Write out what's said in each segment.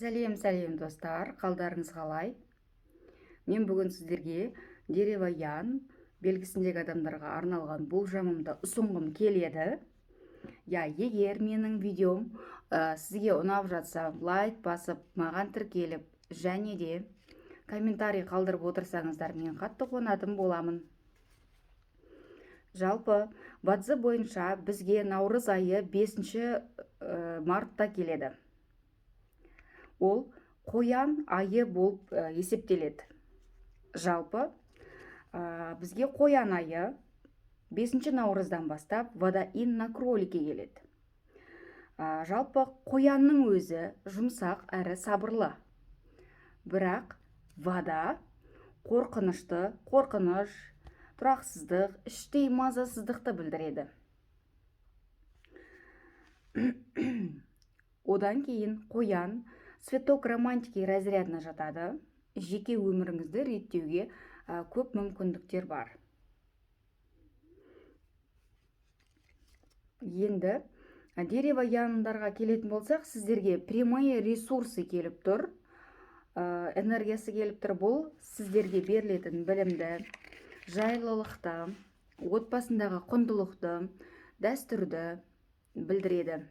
Сәлем, сәлем, достар! Қалдарыңыз қалай? Мен бүгін сіздерге дерево Ян белгісіндегі адамдарға арналған болжамымды ұсынғым келеді. Я, егер менің видеом сізге ұнап жатса, лайк басып, маған тіркеліп және де комментарий қалдырып отырсаңыздар, мен қатты қуанатын боламын. Жалпы, бацзы бойынша бізге наурыз айы 5 мартта келеді. Ол қоян айы болып есептеледі. Жалпы, бізге қоян айы 5 наурыздан бастап вода инь на кролике келеді. Жалпы, қоянның өзі жұмсақ әрі сабырлы, бірақ вода қорқынышты, қорқыныш, тұрақсыздық, іштей мазасыздықты білдіреді. Одан кейін қоян цветок романтики разрядына жатады. Жеке өміріңізді реттеуге көп мүмкіндіктер бар. Енді дерево Яндарға келетін болсақ, сіздерге прямые ресурсы келіп тұр, энергиясы келіп тұр. Бұл сіздерге берілетін білімді, жайлылықты, отбасындағы құндылықты, дәстүрді білдіреді.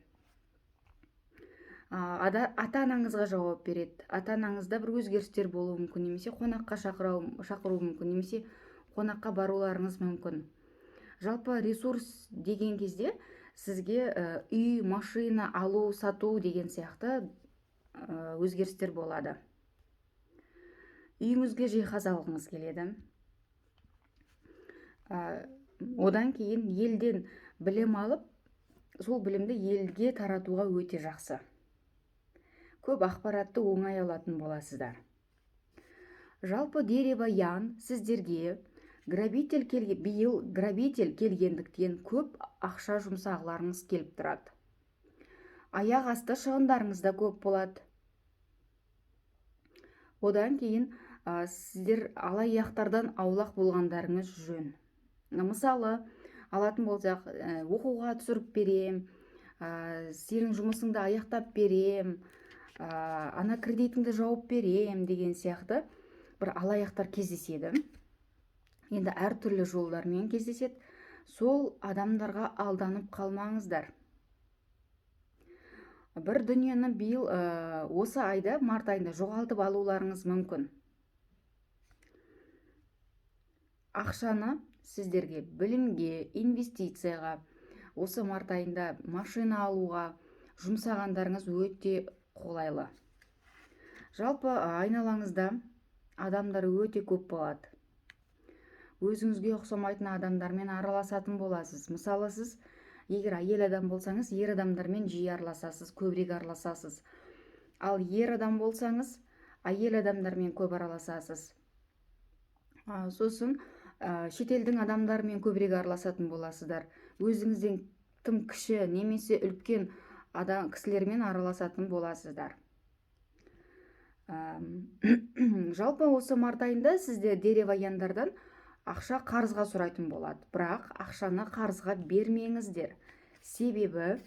Ата анаңызға жауап береді. Ата анаңызда бір өзгерістер болуы мүмкін немесе қонаққа шақыруы мүмкін немесе қонаққа баруларыңыз мүмкін. Жалпы, ресурс деген кезде сізге үй, машина алу, сату деген сияқты өзгерістер болады. Үйіңізге жиһаз алғыңыз келеді. Одан кейін елден білім алып, сол білімді елге таратуға өте жақсы. Көп ақпаратты оңай алатын боласыздар. Жалпы, дерево Ян, сіздерге грабитель келге, биыл грабитель келгендіктен, көп ақша жұмсағыларыңыз келіп тұрады. Аяқ асты шығындарыңыз да көп болады. Одан кейін сіздер алаяқтардан аулақ болғандарыңыз жөн. Мысалы, алатын болсақ, оқуға түсіріп берем, сенің жұмысыңды аяқтап берем, ана кредитіңді жауып берем деген сияқты бір алаяқтар кездеседі. Енді әртүрлі жолдармен кездеседі. Сол адамдарға алданып қалмаңыздар. Бір дүниені биыл осы айда, март айында жоғалтып алуларыңыз мүмкін. Ақшаны сіздерге білімге, инвестицияға, осы март айында машина алуға жұмсағандарыңыз өте қолайлы. Жалпы, айналаңызда адамдар өте көп болады. Өзіңізге ұқсамайтын адамдармен араласатын боласыз. Мысалы, сіз егер әйел адам болсаңыз, ер адамдармен жиі араласасыз, көбірек араласасыз. Ал ер адам болсаңыз, әйел адамдармен көп араласасыз. Сосын шетелдің адамдарымен көбірек араласатын боласыздар. Өзіңізден тым кіші немесе үлкен адам кісілермен араласатын боласыздар. Жалпы, осы март айында сізде дерево Яндардан ақша қарызға сұрайтын болады. Бірақ ақшаны қарызға бермеңіздер, себебі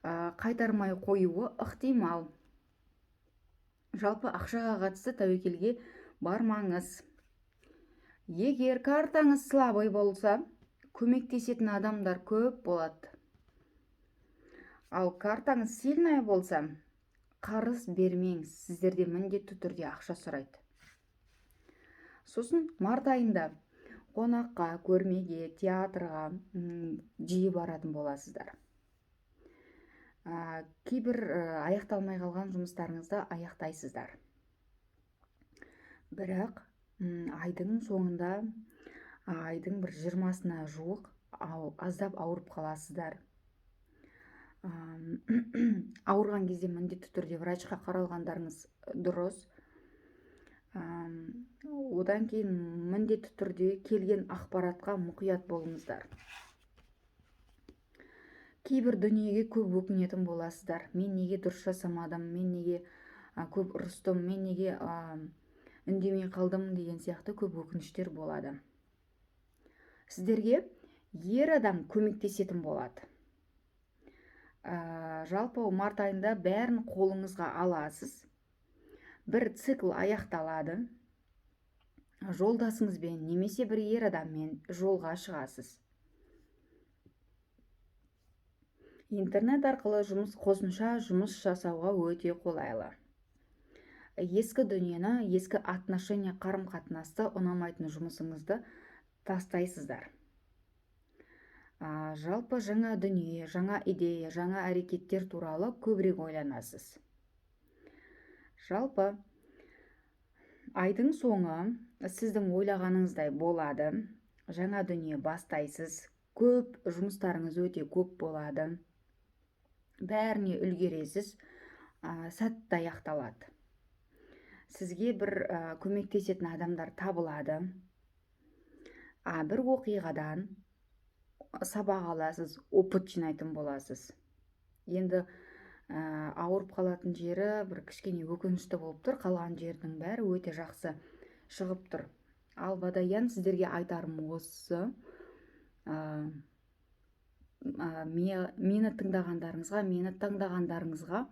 қайтармай қоюы ықтимал. Жалпы, ақшаға қатысты тәуекелге бармаңыз. Егер картаңыз слабый болса, көмектесетін адамдар көп болады. Ал картаңыз сильная болса, қарыз бермеңіз, сіздерде міндетті түрде ақша сұрайды. Сосын март айында қонаққа, көрмеге, театрға жиі баратын боласыздар. Кейбір аяқталмай қалған жұмыстарыңызды аяқтайсыздар. Бірақ айдың соңында, айдың бір 20-сына жуық аздап ауырып қаласыздар. Ауырған кезде міндетті түрде врачқа қаралғандарыңыз дұрыс. Одан кейін міндетті түрде келген ақпаратқа мұқият болыңыздар. Кейбір дүниеге көп өкінетін боласыздар. Мен неге дұрыс жасамадым, мен неге көп ұрыстым, мен неге үндемей қалдым деген сияқты көп өкініштер болады. Сіздерге ер адам көмектесетін болады. Жалпы, март айында бәрін қолыңызға аласыз. Бір цикл аяқталады. Жолдасыңызбен немесе бір ер адаммен жолға шығасыз. Интернет арқылы жұмыс, қосымша жұмыс жасауға өте қолайлы. Ескі дүниені, ескі отношения, қарым-қатынасты, ұнамайтын жұмысыңызды тастайсыздар. Жалпы жаңа дүние, жаңа идея, жаңа әрекеттер туралы көбірек ойланасыз. Жалпы айдың соңы сіздің ойлағаныңыздай болады. Жаңа дүние бастайсыз, көп жұмыстарыңыз өте көп болады. Бәріне үлгересіз, сәтті аяқталады. Сізге бір көмектесетін адамдар табылады. Бір оқиғадан сабақ аласыз, опыт жинайтын боласыз. Енді ауырып қалатын жері бір кішкене өкінішті болып тұр, қалған жердің бәрі өте жақсы шығып тұр. Ал Водоян, сіздерге айтарым осы. Мені тыңдағандарыңызға, мені таңдағандарыңызға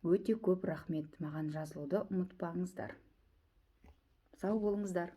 өте көп рахмет. Маған жазылуды ұмытпаңыздар. Сау болыңыздар.